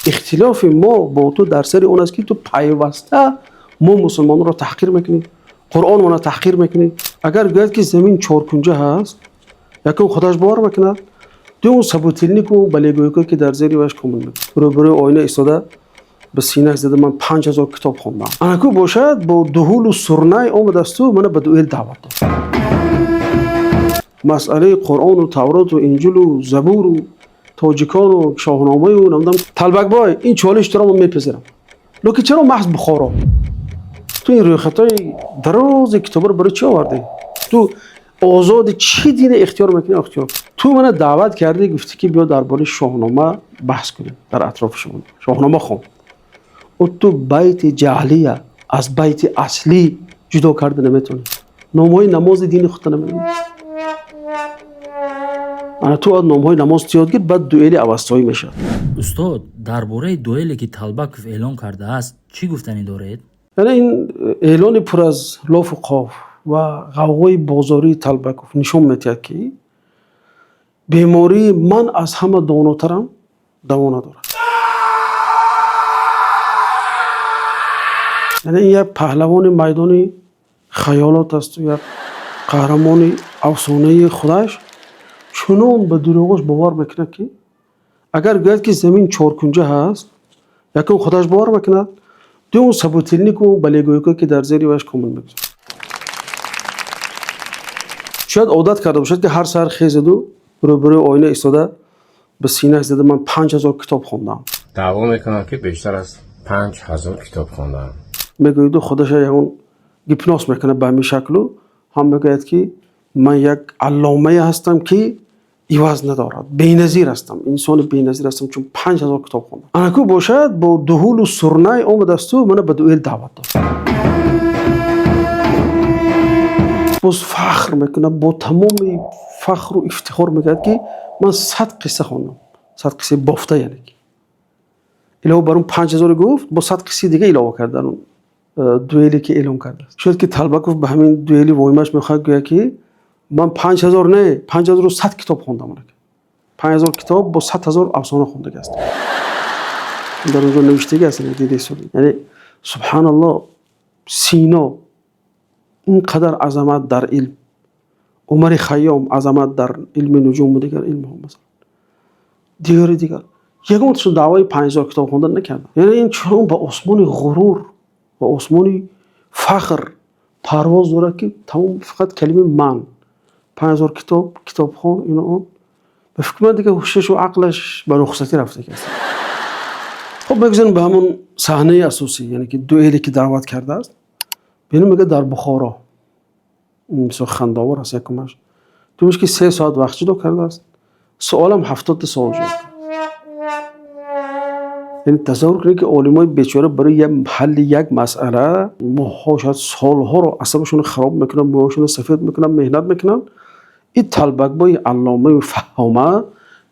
Ихтилофи мо бо ту дар сари он аст, ки ту пайваста мо мусулмононро таҳқир мекунӣ, Қуръонро таҳқир мекунӣ. Агар гӯяд, ки замин чоркунҷа ҳаст, якум худаш бовар мекунад, дуюм собутыльнику балегӯйко, ки дар зери ваш комун мекунад. Рӯбарӯи оина истода, ба синаш зада: ман 5000 китоб хондам. Анаку бошад, бо дуҳулу сурнай омадасту мана ба дуэл даъват дод. Масъалаи Қуръону Тавроту Инҷилу Забуру тоҷикону Шоҳномаю намедонам. Талбакбой, ин чолиш туро ман мепазирам. Лекин чаро маҳз Бухоро? Ту ин рӯйхатҳои дарози китобро барои чӣ овардӣ? Ту озоди, чӣ дине ихтиёр мекунӣ, ихтиёр. Ту мана даъват кардӣ, гуфтӣ, ки биё дар бораи Шоҳнома баҳс кунем, дар атрофи Шоҳнома. Шоҳнома хон. О, ту байти ҷаълия аз байти аслӣ ҷудо карда наметавонӣ. Номҳои намози дини худта намедонӣ. Ана ту бояд номҳои намоз ёд гир, баъд дуэли авастоӣ мешавад. Устод, дар бораи дуэле, ки Талбаков эълон кардааст, чӣ гуфтанӣ доред? Яъне ин эълони пур аз лофу қоф ва ғавғои бозории Талбаков нишон медиҳад, ки бемории ман аз ҳама донотарам даво надорад. Яъне ин як паҳлавони майдони хаёлот асту як қаҳрамони афсонаи худаш чунон ба дурӯғош бовар мекунад, ки агар гӯяд, ки замин чоркунҷа ҳаст, якум худаш бовар мекунад, дуюм собутыльнику балегӯйко, ки дар зери ваш комун мегузорад. Шояд одат карда бошад, ки ҳар саҳар хезаду рӯбарӯи оина истода, ба синаш зада: ман 5000 китоб хондам. Даъво мекунам, ки бештар аз 5000 китоб хондаам. Мегӯяду худаша ягон гипноз мекунад ба ҳамин шаклу ҳам мегӯяд, ки ман як алломае ҳастам, ки иваз надорад, беназир ҳастам, инсони беназир ҳастам, чун 5000 китоб хондам. Анаку бошад, бо дуҳулу сурнай омадасту мана ба дуэл даъват дод. Боз фахр мекунад, бо тамоми фахру ифтихор мегӯяд, ки ман 100 қисса хондам, 100 қиссаи бофта. Яъне ки илова бар он 5000 гуфт, бо 100 қиссаи дига илова кард дар он дуэле, ки эълон кардааст. Шояд ки Талбаков ба ҳамин дуэли воимаш мехоҳад гӯяд, ки ман 5000 не, 5100 китоб хондам. 5000 китоб бо 100 000 афсона хондагӣ ҳастам. Дар он ҷо навиштагӣ аст, дидаи. Яъне субҳаналлоҳ, Сино ин қадар азамат дар илм, Умари Хайём азамат дар илми нуҷуму дигар илмҳо, масалан, дигари дигар, ягонташон даъвои 5000 китоб хондан накарданд. Яъне ин чунон ба осмони ғурур ва осмони фахр парвоз дорад, ки тамом фақат калимаи ман 5000 китоб, китобхон, ино он, ба фикри ман, дигар ҳушашу ақлаш ба рухсатӣ рафта аст. Хуб, мегузарем ба ҳамон саҳнаи асосӣ, яъне ки дуэле, ки даъват кардааст. Бинем, мегӯяд, дар Бухоро. Бисёр хандаовар аст якумаш. Дуюмаш, ки 3 соат вақт ҷудо кардааст, суолам 70-та суол ҷудо. Яъне тасаввур кунед, ки олимои бечора барои як ҳалли як масъала моҳҳо, шояд солҳоро асабашонро хароб мекунанд, мӯяшонро сафед мекунанд, меҳнат мекунанд. Ин талбакбои алломаю фаҳома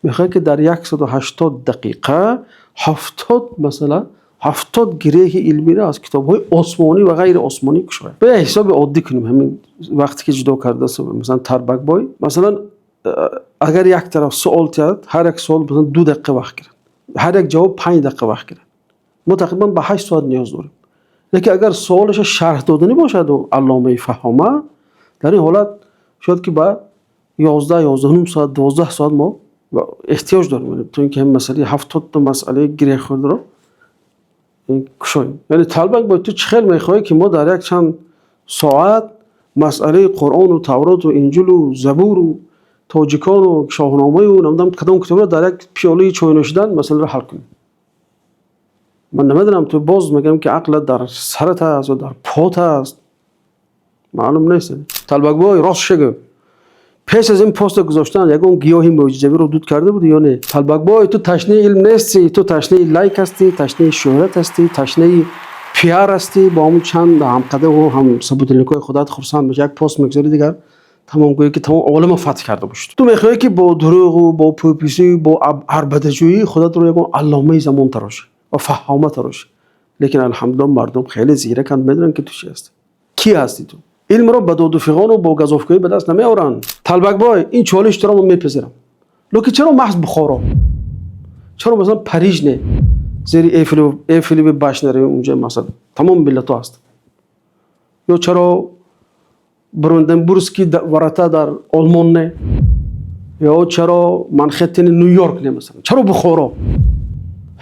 мехоҳад, ки дар 180 дақиқа 70 масъала, 70 гиреҳи илмиро аз китобҳои осмонӣ ва ғайри осмонӣ кушояд. Ба як ҳисоби оддӣ кунем, ҳамин вақте ки ҷудо кардааст, масалан, Тарбакбой, масалан, агар як тараф суол тиҳад, ҳар як суол, масалан, 2 дақиқа вақт гирад, ҳар як ҷавоб 5 дақиқа вақт гирад, мо тақрибан ба 8 соат ниёз дорем. Лекин агар суолаша шарҳ доданӣ бошаду алломаи фаҳома, дар ин ҳолат шояд ки ба 11, 11.5 соат, 12 соат мо эҳтиёҷ дорем, то ин ки ҳамин масъалаи 70-та масъалаи гиреҳхӯрдаро кушоем. Яъне Талбак бо ту чӣ хел мехоҳӣ, ки мо дар як чанд соат масъалаи Қуръону Тавроту Инҷилу Забуру тоҷикону Шоҳномаю намедонам кадом китобро дар як пиёлаи чой нӯшидан масъаларо ҳал кунем? Ман намедонам, ту боз мегӯям, ки ақлат дар сарат аст ё дар пот аст, маълум нест. Талбакбой, ростша гӯ, пеш аз ин поста гузоштан ягон гиёҳи мӯъҷизавиро дуд карда будӣ ё не? Талбакбой, ту ташнаи илм нестӣ, ту ташнаи лайк ҳастӣ, ташнаи шӯҳрат ҳастӣ, ташнаи пиар ҳастӣ. Бо ҳамун чанд ҳамқадаму ҳам собутыльникҳои худат хурсанд мешавӣ, як пост мегузорӣ, дигар тамом, гӯё ки тамом оламро фатҳ карда бошӣ. Ту мехоҳӣ, ки бо дурӯғу бо пӯписӣ, бо арбадаҷӯӣ худатро ягон алломаи замон тарошӣ ва фаҳома тарошӣ. Лекин алҳамдулиллоҳ, мардум хеле зираканд, медонанд, ки ту чӣ ҳастӣ, кӣ ҳастӣ. Ту илмро ба доду фиғону бо газофкӯӣ ба даст намеоранд. Талбакбой, ин чолиш туро ман мепазирам. Лекин чаро маҳз Бухоро? Чаро, масалан, Париж не? Зери Эйфелеви башня равем, унҷа масалан тамоми миллатҳо ҳастанд. Ё чаро Бранденбургские ворота дар Олмон не? Ё чаро Манхеттени Ню-Йорк не, масалан? Чаро Бухоро?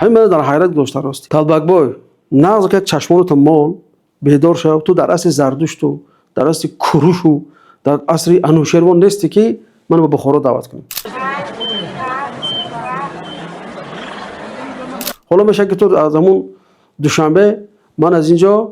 Ҳамин мана дар ҳайрат гузошта, рости. Талбакбой, нағз ка чашмонато мол, бедор шав, ту дар асри Зардушту, дар асри Курушу, дар асри Анушервон нестӣ, ки маро ба Бухоро даъват кунӣ. Ҳоло мешавад, ки ту аз ҳамун Душанбе, ман аз ин ҷо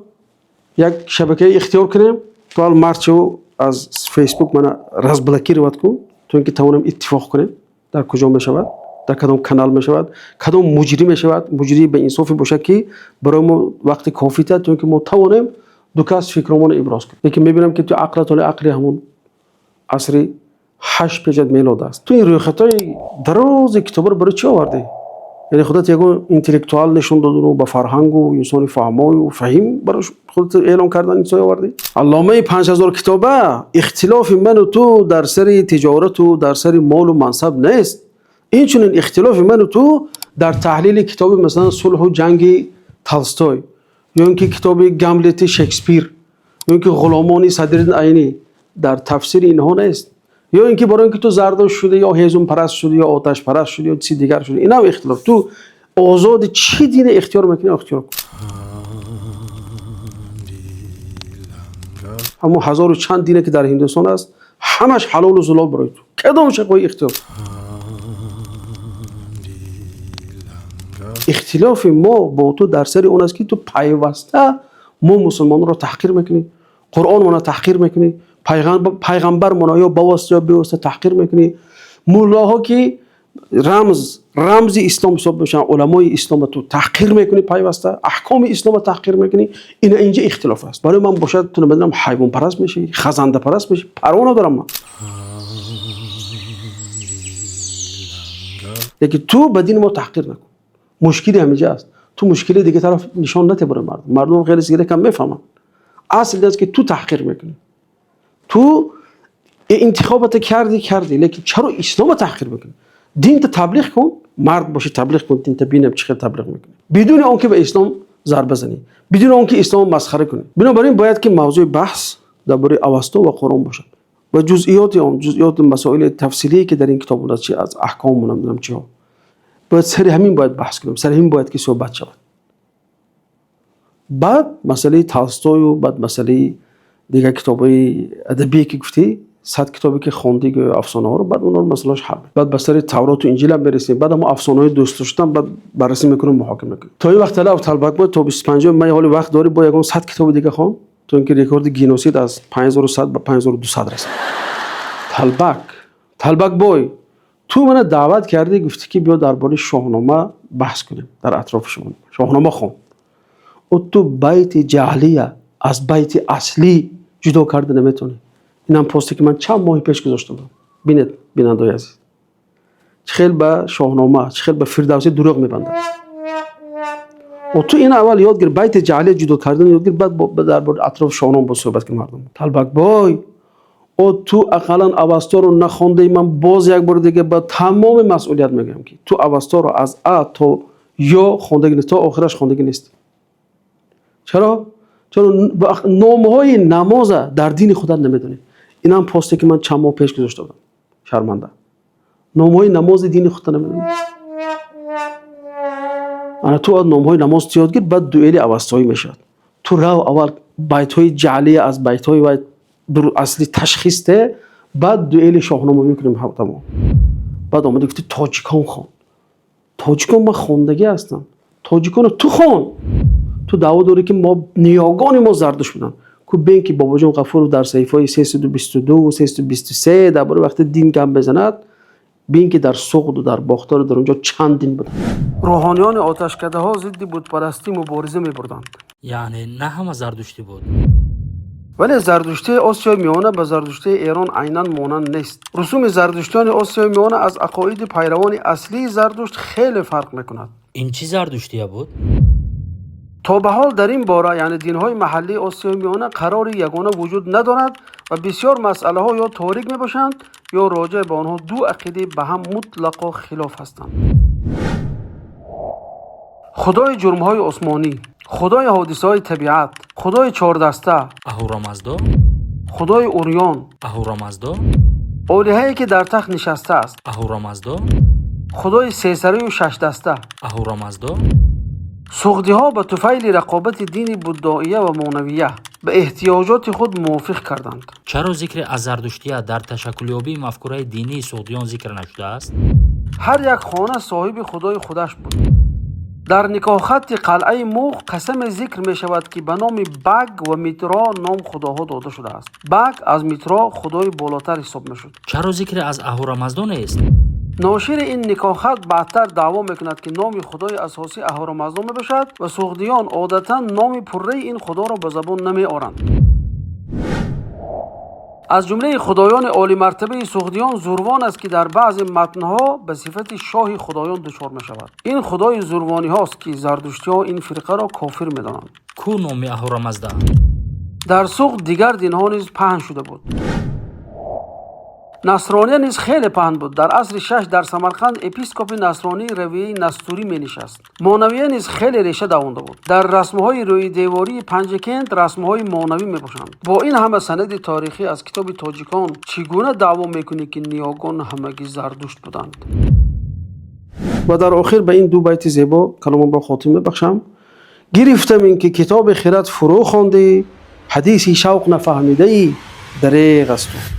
як шабакаи ихтиёр кунем, ту ҳал мард шав, аз Фейсбук мана разблокировать кун, то ин ки тавонем иттифоқ кунем, дар куҷо мешавад, дар кадом канал мешавад, кадом муҷрӣ мешавад, муҷрии беинсофе бошад, ки барои мо вақти кофӣ диҳад, то ин ки мо тавонем ду кас фикромонро иброз кунем. Лекин мебинам, ки ту ақлат ҳоли ақли ҳамун асри 8 пеш аз мелод аст. Ту ин рӯйхатҳои дарози китобаро барои чӣ овардӣ? Яъне худат ягон интеллектуал нишон додану ба фарҳангу инсони фаҳмою фаҳим барои худат эълон кардан инсои овардӣ? Алломаи 5000 китоба, ихтилофи ману ту дар сари тиҷорату дар сари молу мансаб нест. Инчунин ихтилофи ману ту дар таҳлили китоби, масалан, Сулҳу ҷанги Толстой, ё ин ки китоби Гамлети Шекспир, ё ин ки Ғуломони Садриддин Айнӣ, дар тафсири инҳо нест. Ё ин ки барои ин ки ту зардошт шудӣ, ё ҳезумпараст шудӣ, ё оташпараст шудӣ, ё чизи дигар шудӣ, инам ихтилоф. Ту озоди, чӣ дине ихтиёр мекунӣ, ихтиёр кун. Ҳамон ҳазору чанд дине, ки дар Ҳиндустон аст, ҳамаш ҳалолу зулол барои ту. Кадом шақои ихтиёр? Ихтилофи мо бо ту дар сари он аст, ки ту пайваста мо мусулмононро таҳқир мекунӣ, Қуръонмонро таҳқир мекунӣ, пайғамбармонро ё ба восита, ё бевосита таҳқир мекунӣ. Муллоҳо, ки рамзи ислом ҳисоб мешаванд, уламои исломро ту таҳқир мекунӣ пайваста, аҳкоми исломро таҳқир мекунӣ. Ина инҷа ихтилоф аст. Барои ман бошад, ту намедонам, ҳайвонпараст мешавӣ, хазандапараст мешавӣ, парво надорам ман. Лекин ту ба дини мо таҳқир накун. Мушкили ҳаминҷа аст. Ту мушкили дига тараф нишон надиҳ барои мардум. Мардум хеле зиракам, мефаҳманд. Асл ин аст, ки ту таҳқир мекунӣ. Ту интихобата кардӣ, кардӣ, лекин чаро ислома таҳқир мекунӣ? Динта таблиғ кун, мард бошӣ, таблиғ кун, динта бинам чӣ хел таблиғ мекунӣ. Бидуни он ки ба ислом зарба занӣ, бидуни он ки исломо масхара кунӣ. Бинобар ин бояд, ки мавзӯи баҳс дар бораи Авасто ва Қуръон бошад ва ҷузъиёти он, ҷузъиёти масоили тафсилие, ки дар ин китоб будааст, чи аз аҳкому намедонам чиҳо. Бояд сари ҳамин бояд баҳс кунем, сари ҳамин бояд ки суҳбат шавад. Баъд масъалаи Толстою, баъд масъалаи дигар китобҳои адабие, ки гуфтӣ, 100 китобе, ки хондӣ, гӯё афсонаҳоро, баъд онҳоро масъалааш ҳал. Баъд ба сари Тавроту Инҷилам мерасем, баъд ҳамо афсонаҳои дӯст доштан, баъд баррасӣ мекунем, муҳокима мекунем. То ин вақт талаб Талбакбой, то 25 май ҳоли вақт дорӣ, бо ягон 100 китоби дига хон, то ин ки рекорди Гиннесит аз 5100 ба 5200 расад. Талбак, Талбакбой, ту мана даъват кардӣ, гуфтӣ, ки биё дар бораи Шоҳнома баҳс кунем, дар атрофи Шоҳнома. Шоҳнома хон. Ӯ ту байти ҷаълия аз байти аслӣ ҷудо карда наметавонӣ. Инам посте, ки ман чанд моҳи пеш гузошта будам. Бинед, бинандаои азиз. Чӣ хел ба Шоҳнома, чӣ хел ба Фирдавсӣ дурӯғ мебандад. О, ту ин аввал ёд гир, байти ҷаълия ҷудо кардан ёд гир, баъд дар бораи атрофи Шоҳнома бо суҳбат кун мардум. Талбакбой, о, ту ақаллан Авасторо нахондаи, ман боз як бори дига ба тамоми масъулият мегӯям, ки ту Авасторо аз А то Ё хондагӣ нест, то охираш хондагӣ нест. Чаро? Чаро номҳои намоза дар дини худат намедонӣ? Инам посте, ки ман чанд моҳ пеш гузошта будам. Шарманда. Номҳои намози дини худта намедонӣ. Ана ту номҳои намоз ёд гир, баъд дуэли авастоӣ мешавад. Ту рав, аввал байтҳои ҷаълия аз байтҳои вай асли ташхис де, баъд дуэли Шоҳнома мекунем тамом. Баъд омади гуфти тоҷикон хон. Тоҷикон ман хондагӣ ҳастам. Тоҷиконро ту хон. Ту даъво дорӣ, ки мо ниёгони мо зардушт буданд. Ку бин, ки Бобоҷон Ғафуров дар саҳифаҳои 322, 323 дар бораи вақти дин гап мезанад, бин, ки дар Суғду дар Бохтару дар онҷо чанд дин буданд. Рӯҳониёни оташкадаҳо зидди бутпарастӣ мубориза мебурданд. Яъне на ҳама зардуштӣ буд. Вале зардуштии Осиёи Миёна ба зардуштии Эрон айнан монанд нест. Русуми зардуштиёни Осиёи Миёна аз ақоиди пайравони аслии Зардушт хеле фарқ мекунад. Ин чӣ зардуштия буд? То ба ҳол дар ин бора, яъне динҳои маҳаллии Осиёи Миёна, қарори ягона вуҷуд надорад ва бисёр масъалаҳо ё торик мебошанд, ё роҷеъ ба онҳо ду ақидаи ба ҳам мутлақо хилоф ҳастанд. Худои ҷурмҳои осмонӣ, худои ҳодисаҳои табиат, худои чордаста. Аҳурамаздо? Худои урён. Аҳурамаздо? Олиҳае, ки дар тахт нишастааст. Аҳурамаздо? Худои сесараю шашдаста. Аҳурамаздо? Суғдиҳо ба туфайли рақобати дини буддоия ва монавия ба эҳтиёҷоти худ мувофиқ карданд. Чаро зикри аз зардуштия дар ташаккулёбии мафкураи динии суғдиён зикр нашудааст? Ҳар як хона соҳиби худои худаш буд. Дар никоҳхатти қалъаи Муғ қасаме зикр мешавад, ки ба номи Баг ва Митро ном худоҳо дода шудааст. Баг аз Митро худои болотар ҳисоб мешуд. Чаро зикре аз Аҳурамаздо нест? Ношири ин никоҳхат баъдтар даъво мекунад, ки номи худои асосӣ Аҳурамаздо мебошад ва суғдиён одатан номи пурраи ин худоро ба забон намеоранд. Аз ҷумлаи худоёни олимартабаи суғдиён Зурвон аст, ки дар баъзе матнҳо ба сифати шоҳи худоён дучор мешавад. Ин худои зурвониҳост, ки зардуштиҳо ин фирқаро кофир медонанд. Ку номи Аҳурамазда? Дар Суғд дигар динҳо низ паҳн шуда буд. Насрония низ хеле паҳн буд. Дар асри шаш дар Самарқанд епископи насронии равияи настурӣ менишаст. Монавия низ хеле реша давонда буд. Дар расмҳои рӯидевории Панҷакент расмҳои монавӣ мебошанд. Бо ин ҳама санади таърихӣ аз китоби тоҷикон чӣ гуна даъво мекунӣ, ки ниёгон ҳамагӣ зардушт буданд? Ва дар охир ба ин ду байти зебо каломамро хотим мебахшам. Гирифтам ин ки китоби хирад фурӯ хондӣ, ҳадиси шавқ нафаҳмидаӣ, дареғ аз ту.